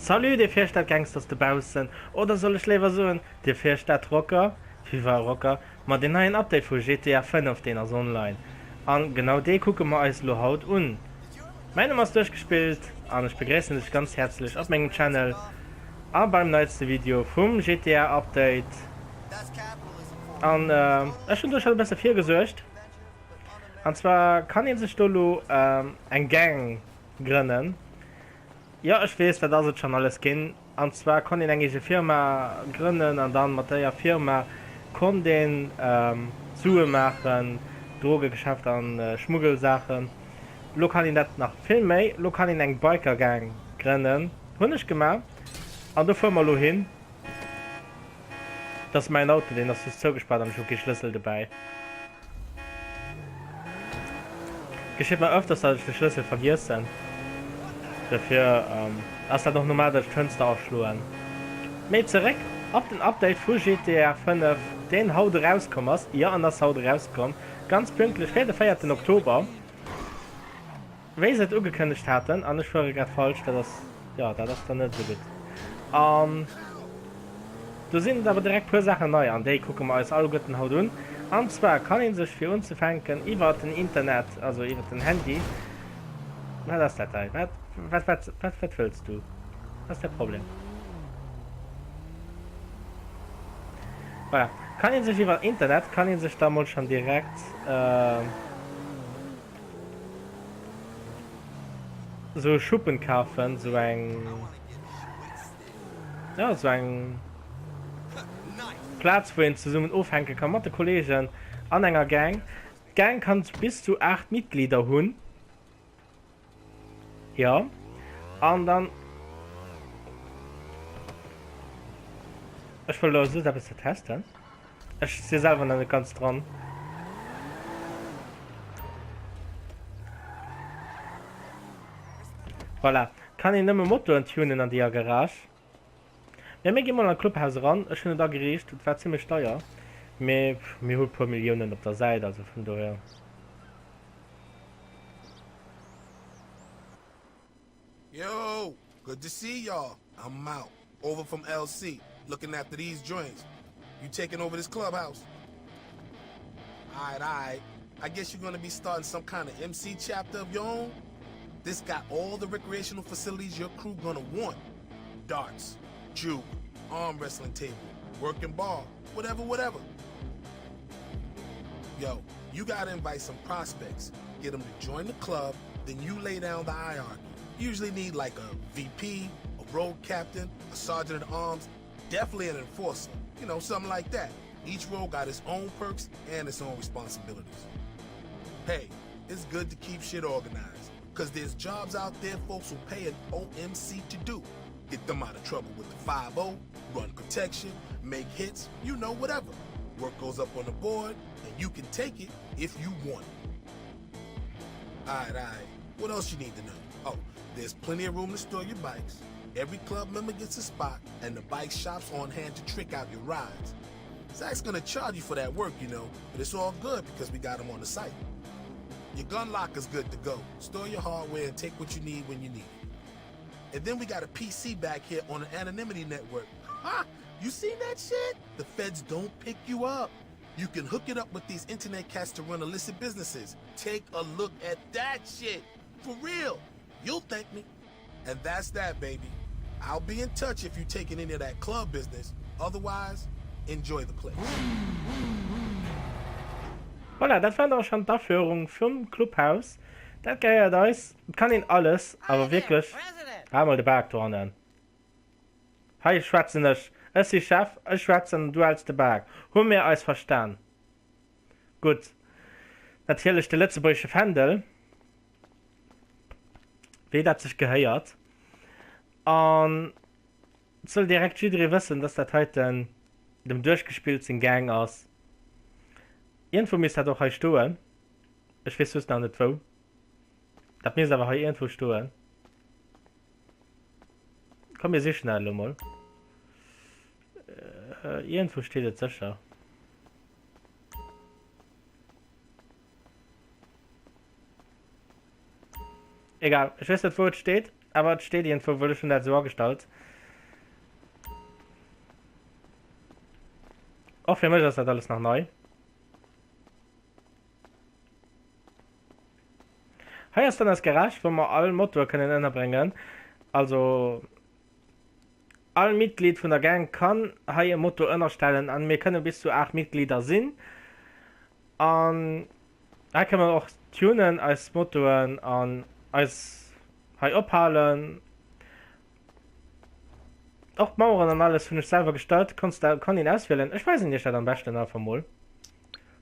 Salut dir Virstad-Gangsters dobaussen, oder soll ech léiwer soen, dir Virstad-Rocker, Viva Rocker, ma deen neien Update vu GTA 5 deen ass online an genau dee kucke mer eis lo haut un. Mäin Numm ass Duerchgespillt an ech begréissen dech ganz häerzlech op mengem Channel a beim neitste Video vum GTA Update an ech hunn do schon e bësse virgesuergt an zwar kann een sech do lo eng Gang grënnen. Jo ech weess, dat ass et schonn alles ginn. An zwar konnt een eng eege Firma grënnen an dann mat déier Firma konnt een Sue maachen, Drogegeschäfter an Schmuggelsaachen. Lo kann een dat nach vill méi, lo kann een eng Bikergang grënnen, hunn ech gemaach an do fuere mer lo hin. Dat ass mäin Auto, deen ass just zougespaart an ech hu kee Schlëssel dobäi. Geschitt mer öfters dat ech de Schlëssel vergiessen, dofir ass dat och normal dat ech d'Fënster aschloen. Mee zeréck op den Update vu GTA 5 deen haut erauskomm ass, jo en ass haut erauskomm, ganz pünktlech fir de véierten Oktober wéi se et ugekënnegt haten, an ech fuere grad falsch, dat ass, jo dat ass dann net esou gutt. An Do sinn et awer direkt puer Saachen nei an déi kucke mer eis alleguerten haut un. An zwar kann een sech fir unzefänken iwwert den Internet, also iwwert den Handy, wat ass dat hei? Wat, wat, wat, wat, wat wëlls du? Wat ass däi Problem? Voilà, kann een sech iwwer Internet, kann een sech da mol schon direkt esou e Schuppen kafen, esou eng. Ja, sou eng Plaz wou een zesummen ofhänke kann mat de Kollegen an enger Gang. D'Gang kann bis zu 8 Mitglieder hunn. Jo, an dann, ech wëll elo just eppes testen. Ech si selwer nach net ganz dran. Voilà. Kann een nëmme Motoren tunen an deeër Garage. Mee mir gi mol an d'Clubhaus eran. Ech hunn et ageriicht. Et war zimmlech deier. Mee mir hu puer Milliounen op der Säit, also vun dohier. Yo, good to see y'all. I'm out. Over from LC, looking after these joints. You taking over this clubhouse? Alright, alright. I guess you're gonna be starting some kind of MC chapter of your own? This got all the recreational facilities your crew gonna want. Darts, juke, arm wrestling table, working bar, whatever, whatever. Yo, you gotta invite some prospects, get them to join the club, then you lay down the hierarchy. You usually need like a VP, a road captain, a sergeant at arms, definitely an enforcer, you know, something like that. Each role got its own perks and its own responsibilities. Hey, it's good to keep shit organized, cause there's jobs out there folks will pay an OMC to do. Get them out of trouble with the 5-0, run protection, make hits, you know, whatever. Work goes up on the board, and you can take it if you want it. Alright, alright. What else you need to know? Oh, there's plenty of room to store your bikes. Every club member gets a spot, and the bike shop's on hand to trick out your rides. Zach's gonna charge you for that work, you know, but it's all good because we got him on the site. Your gun locker's good to go. Store your hardware and take what you need when you need it. And then we got a PC back here on an anonymity network. Ha! You seen that shit? The feds don't pick you up. You can hook it up with these internet cats to run illicit businesses. Take a look at that shit. For real. You'll thank me. And that's that, baby. I'll be in touch if you taking any of that club business. Otherwise, enjoy the place. Voilà, dat war dann schon d'Aféierung vum Clubhaus. Dat gehéiert eis. Et kann een alles, awer wierklech. Hal mol de Bak dohannen. Hei schwätzen ech. Ech si Chef, ech schwätzen an du häls de Bak. Hu mir eis verstan? Gutt. Natierlech de lëtzebuergesche Fändel. Wéi dat sech gehéiert. An et soll direkt jidderee wëssen, dass dat heiten dem duerchgespillt seng Gang ass. Iergendwou misst dat och hei stoen. Ech weess just nach net wou. Dat misst awer hei iergendwou stoen. Komm mir sichen dat elo mol. Iergendwou steet et sécher. Egal, ech weess net wou et steet. Awer et steet iergendwou, wëll ech hunn dat esou agestallt. Och fir mech ass dat alles nach nei. Hei ass dann eis Garage, wou mer all Motoe kënnen ënnerbréngen. Also all Mitglied vun der Gang kann hei e Moto ënnerstellen an mir kënne bis zu 8 Mitglieder sinn. An hei kënne mer och tunen, eis Motoen an eis hei ophalen. Och d'Maueren an alles hunn ech selwer gestallt. Konns de, kann een auswielen. Ech weisen iech dat am beschten einfach mol.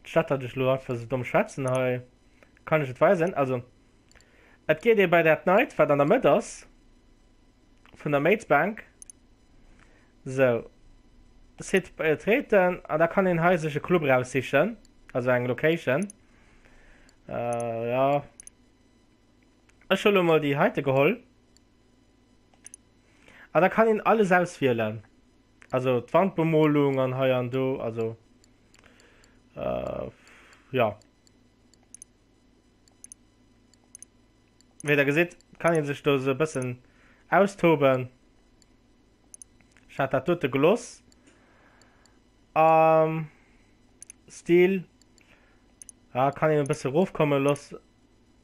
Statt datt ech elo einfach sou domm schwätzen hei, kann ech et weisen. Also, et geet ee bei dat neit, wat an der Mëtt ass vun der Mates Bank. Sou, Site betreten an da kann een hei sech e Club raussichen, also eng Location. Äh, ja. Ech hu lo mol déi heite geholl. An da kann een alles auswielen. Also d'Wandbemolung an hei an do, also äh, ja. Wéi der gesitt, kann een sech do sou e bëssen austoben. Ech hat dat dote geloss. Um, Stil, ja, kann een e bësse rofkomme loss,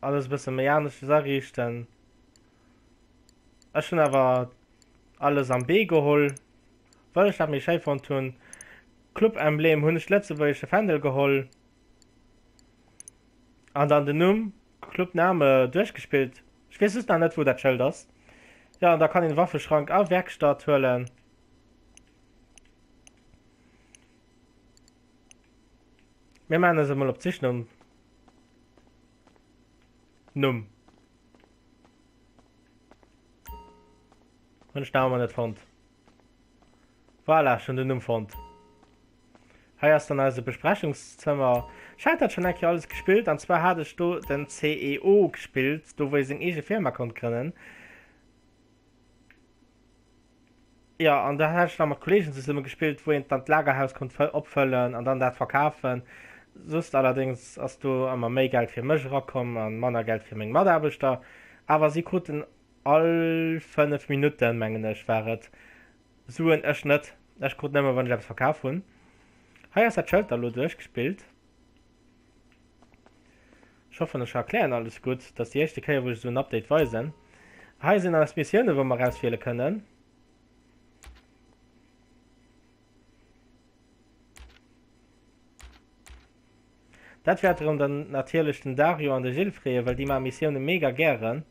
alles e bësse méi aneschters ariichten. Ech hunn awer alles am B geholl, well ech dat méi schéi fonnt hunn. Club-Emblem hunn ech lëtzebuergesche Fändel geholl an dann den Numm, Clubname, duerchgespillt. Ech weess just nach net wou dat Schëld ass. Jo, an da kann een Waffeschrank a Werkstatt huelen. Mir maachen eis emol op d'Sich nom Numm. Hunn ech nach ëmmer net fonnt. Voilà, ech hunn den Numm fonnt. Hei ass dann eise Besprechungszëmmer. Ech hat dat schonn eng Kéier alles gespillt, an zwar hat ech do den CEO gespillt, do wou ee seng eege Firma konnt grënnen. Jo, an da hat ech nach mat Kollegen zesumme gespillt, wou een dann d'Lagerhaus konnt opfëllen an dann dat verkafen. Soss allerdéngs ass do ëmmer méi Geld fir mech erakomm a manner Geld fir meng Mataarbechter. Awer si kruten all 5 Minutten, mengen ech war et, Suen, ech net. Ech krut nëmme wann ech eppes verkaf hunn. Hei ass dat Schëld da lo duerchgespillt. Ech hoffen ech erklären alles gutt. Dat ass déi éischte Kéier wou ech esou en Update weisen. Hei sinn eis Missiounen wou mer auswiele kënnen. Dat wäert erëm dann natierlech den Dario an de Gilles freeën, well déi maache Missioune mega gären.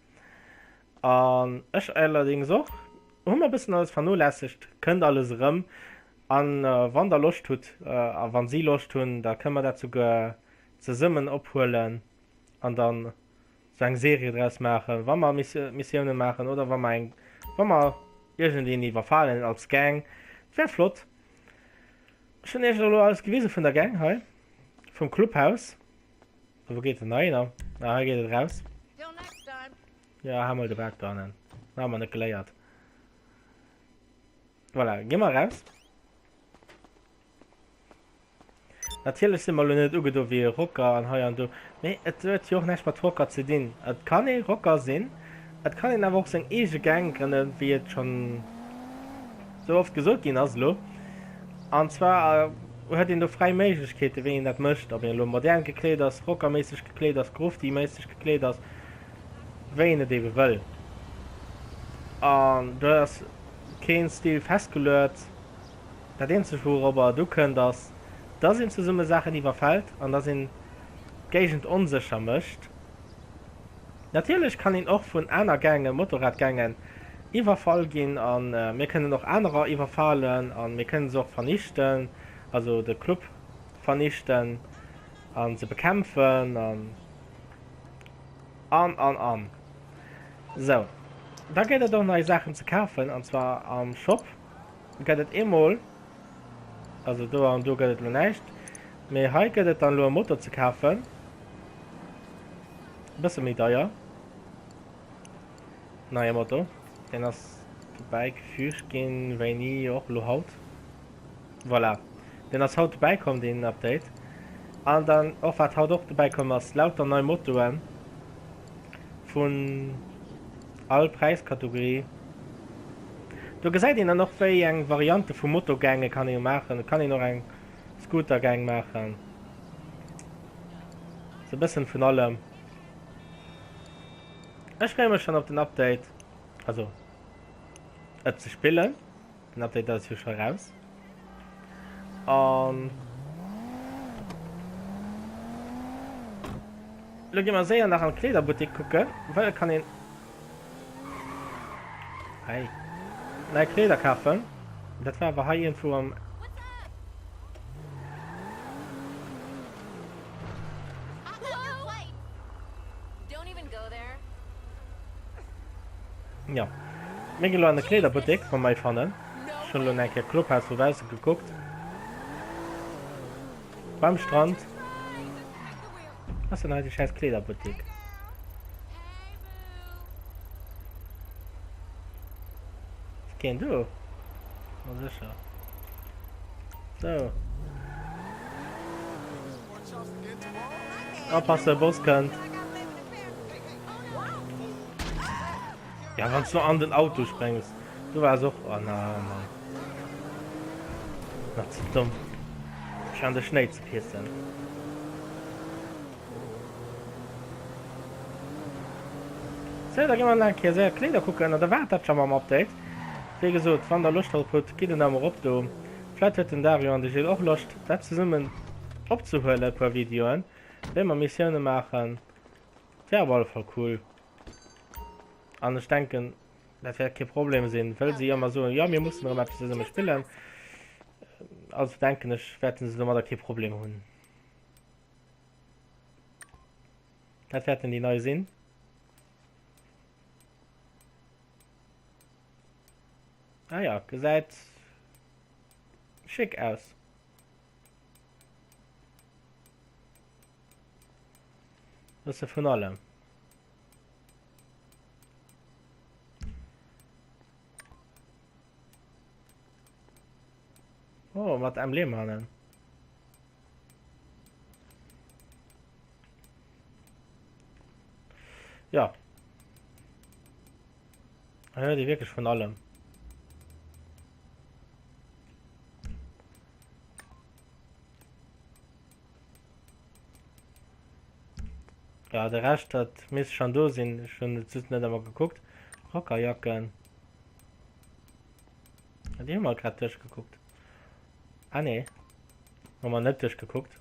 An ech allerdéngs och. Hu mer e bëssen alles vernolässegt, kënnt alles erëm. An wann der Loscht hutt a wann si Loscht hunn, da kënne mer dat souguer zesummen ophuelen an dann sou eng Serie draus maachen, wa mer Missiounen maachen oder wa mer eng, wa mer iergendeen iwwerfalen als Gang. Dat wär flott. Ech hunn iech elo alles gewise vun der Gang hei, vum Clubhaus. A wou geet et hei hinner? Ah, hei geet et eraus. Ja, ha mol de Bak dohannen. Hu mer net geléiert. Voilà, gi mer eraus. Natierlech si mer elo net ugedo wéi e Rocker an hei an do, mee et huet jo och näischt mat Rocker ze dinn. Et kann ee Rocker sinn, et kann een awer och seng eege Gang grënnen, wéi et schonn sou oft gesot ginn ass elo. An zwar huet een do fräi Méiglechkeeten, wéi een dat mécht, ob een elo modern gekleet ass, rockerméisseg gekleet ass, gruftiméisseg gekleet ass, wéi een et ebe wëll. An do ass keen Stil festgeluet. Dat eenzegt wourobber et ukënnt ass, dass een zesumme Saachen iwwerfält an dass een d'Géigend onsécher mécht. Natierlech kann een och vun aner Gangen, Motorradgangen, iwwerfall ginn a mir kënnen och anerer iwwerfalen a mir kënnen se och vernichten, also de Club vernichten a se bekämpfen an an an an. Sou, da gëtt et och nei Saachen ze kafen an zwar am Shop. Gëtt et eemol, also do an do gëtt et elo näischt, mee hei gëtt et dann elo e Motor ze kafen, e bësse méi deier, neie Motor, deen ass dobäi gefügt ginn, wéini och elo haut, voilà, deen ass haut dobäi komm, deen Update. An dann och wat haut och dobäi komm ass, lauter nei Motoen vun. All Präiskategorie. Do gesäit een dann och wéi eng Variante vu Motogange kann ee maachen. Et kann een och eng Scootergang maachen. Sou e bëssen vun allem. Ech freeë mech schonn op den Update. Also et ze spillen. Den Update ass jo scho raus. An lo gi mer séier nach an d'Kleederbuttek kucken, well et kann een hei nei Kleeder kafen. Dat war awer hei iergendwou am Jo, mir ginn elo an de Kleederbuttek, wa mer ee fannen. Ech hunn elo nach eng Kéier d'Clubhaus vu bausse gekuckt. Beim Strand. Ass denn hei déi schäiss Kleederbuttek? Ass keen do? Ma sécher. Sou. Oppassen, Bus kënnt. Ja, wann du an den Auto sprengs. Du wars och. Oh na, Mann. Nach ze domm, fir an de Schnéi ze pissen. Sou, da gi mer nach eng Kéier séier d'Kleeder kucken an da war et dat scho mam Update. Wéi gesot, wann der Loscht drop hutt, gitt en Daumen erop do. Vläit huet den Dario an de Gilles och Loscht, dat zesummen opzehuelen, e puer Videoen, wéi mer Missioune maachen. Wär op alle Fall cool. An ech denken, dat wäert kee Problem sinn, wëll si ëmmer soen, jo, mir mussen erëm eppes zesumme spillen. Also denken ech, wäerten se domadder kee Problem hunn. Dat wäerten déi nei sinn. Ah ja, gesäit schick aus. Bësse vun allem. Oh, mat Emblem hannen. Ja. Ja, déi wierklech vun allem. Ja, de Rescht, dat misst schon do sinn. Ech hunn et just net ëmmer gekuckt. Rockerjacken. Ja, déi hu mer grad duerchgekuckt. Ah nee. Hu mer net duerchgekuckt.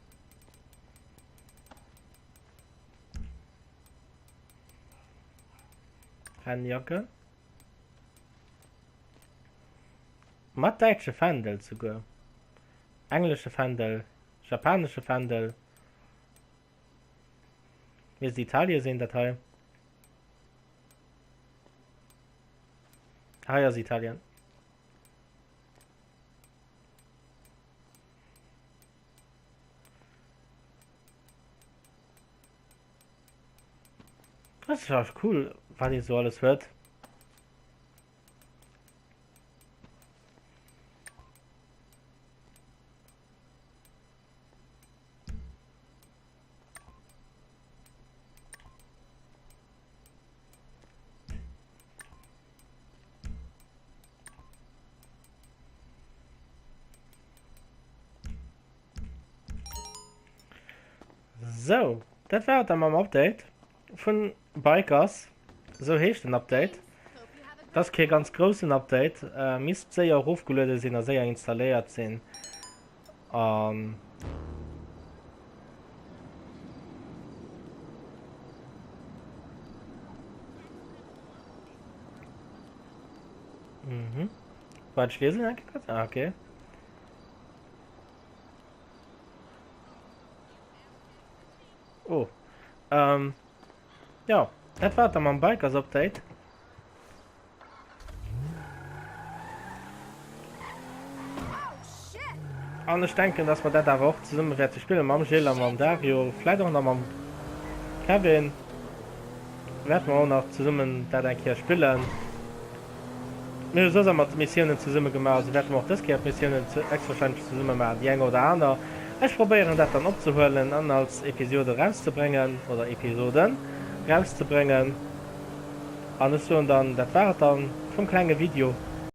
Rennjacke. Mat däitsche Fändel souguer. Englesche Fändel, japanesche Fändel. Misst Italien sinn dat hei. Hei ass Italien. Das ist ja cool, was ich so alles hört. Sou, dat war et da mam Update vun Bikers. Sou heescht den Update. Dat ass kee ganz groussen Update. Äh, misst séier erofgeluede sinn a séier installéiert sinn. An Mhm. Warte, ich lese den kurz. Ah, okay. Oh. Ähm. Jo, dat war et da mam Bikers Update. An ech denken, dass mer dat awer och zesumme wäerte spillen mam Gilles a mam Dario, vläit och nach mam Kevin. Wäerte mer och nach zesummen dat eng Kéier spillen. Mir hu soss ëmmer d'Missiounen zesumme gemaach, also wäerte mer och dës Kéier d'Missiounen héchstwahrscheinlech zesumme maachen, déi eng oder aner. Ech probéieren dat dann opzehuelen an als Episode erauszebréngen, oder Episoden erauszebréngen. An ech soen dann, dat war et dann vum klenge Video.